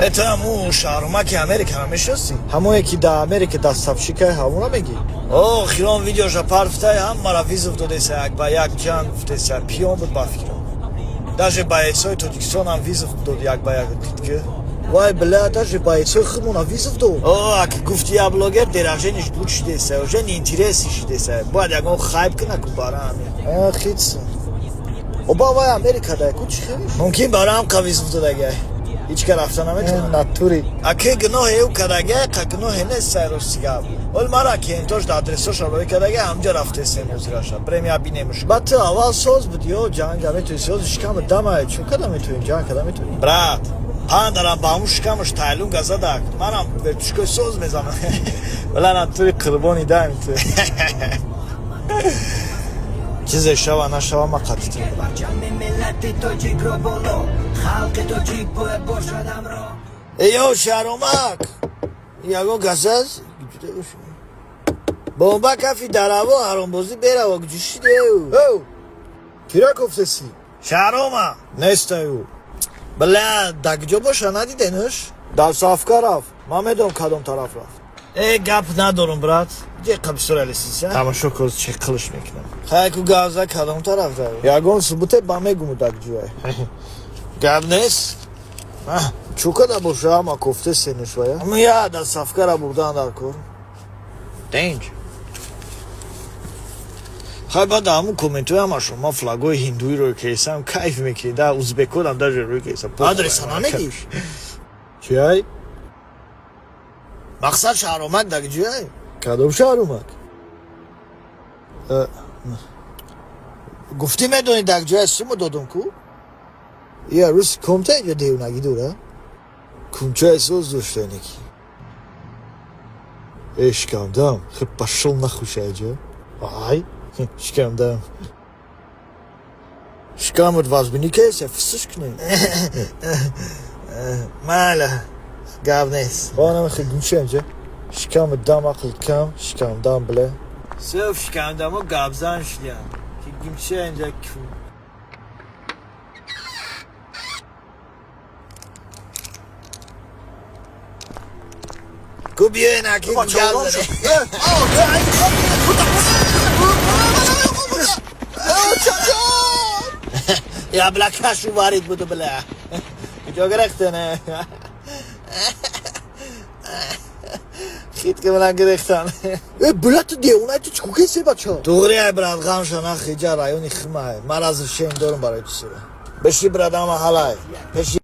Это ҳамун шаҳрумаки Америкара мешиносӣ? Ҳамое ки дар Америка доставщик ай, ҳамуна мегӣ? О, хирон видеоша парфтай, ҳамара вызов додеса, як ба як ҷанг гуфтеса, пиён буд ба фикрам. Даже боец ои Тоҷикистон ҳам вызов дод як ба як, дид ки. Вай, бля, даже боец ои худмона вызов дод. О, ак гуфти, я блогер деражениш буд шидеса, уже неинтересный шидеса. Бояд ягон хайп кина ку бара ҳамин. А, хитса. Оба вай Америка дай ку чӣ хелиш? Мумкин бара ҳам қа вызов додагай. Ҳеҷ ка рафта наметавонад. Натури. Аке гуноҳе ӯ кардагай, қа гуноҳе нест, сай рости гап. Ол мара кентош да адресоша рой кардагай, ҳамҷа рафтесем ҳозираша. Брем я бинемуш. Баъд ту аввал соз буд ё ҷанга метавонӣ, соз шикама дамай, чӣ када метавонӣ, ҷанг када метавонӣ? Брат, пандарам ба ҳамун шикамаш тайлун газадак. Манам вертушкои соз мезанам. Вала натури қурбони даем ту. Чизе шава нашава, ма қатитим, брат. Миллати тоҷикро боло, халқи тоҷик бояд бошад ҳамроҳ. Ё шаромак, ягон кас аст? Бомба кафи дараво, ҳаромбозӣ бераво, ҷушидеу кира кофтеси шарома нестаю, бля, да куҷо боша, надиденуш? Дар сафка рафт, ман медонам кадом тараф рафт. Э, гап надорум, брат, ҷе қабисоралисиса тамошо кор, чӣ қилиш мекунам. Хайку гавза кадом тараф дар ягон субуте ба мегуму дар ҷӯяй гап нест. Чӯ када боша, ама кофте сенушвая я дар сафкара бурдан дар кор денҷ. Хай, баъд ҳамун комментҳои ҳамашон ман флагои ҳиндуиро кесам, кайф мекунӣ, да узбекодам даже рӯй кесам. Адреса намегӣ? Чиай мақсад, шаҳромак дар ҷӯяй? Кадом шаҳромак гуфтӣ медонӣ дар ҷоя суму додум ку? Я рӯз комта инҷо девонагӣ дора, кунчаи соз доштане ки э шикамдам хе пошёл нахуй шайҷа. Ай, шикамдам, шикамат вазбинӣ кеса фисиш кунем. Майла, гап нест. Онам хе гумша инҷа, шикамат дам, ақл кам, шикамдам, бля. Сёф шикамдамо гапзан шудям ки гимча инҷа ку. Ку биёен аки гап занем. Я, бля, кашу варить буду, бля. Куҷо гирехтене? Хит ки ман гирехтан. Э, бля, ту девона, ту чӣ кеси, бача? Туғри ай, брат, ғамша нах, иҷа райони химай. Ман разрешение дорам барои ту сура. Беши, брат, ама ҳалай. Пеши.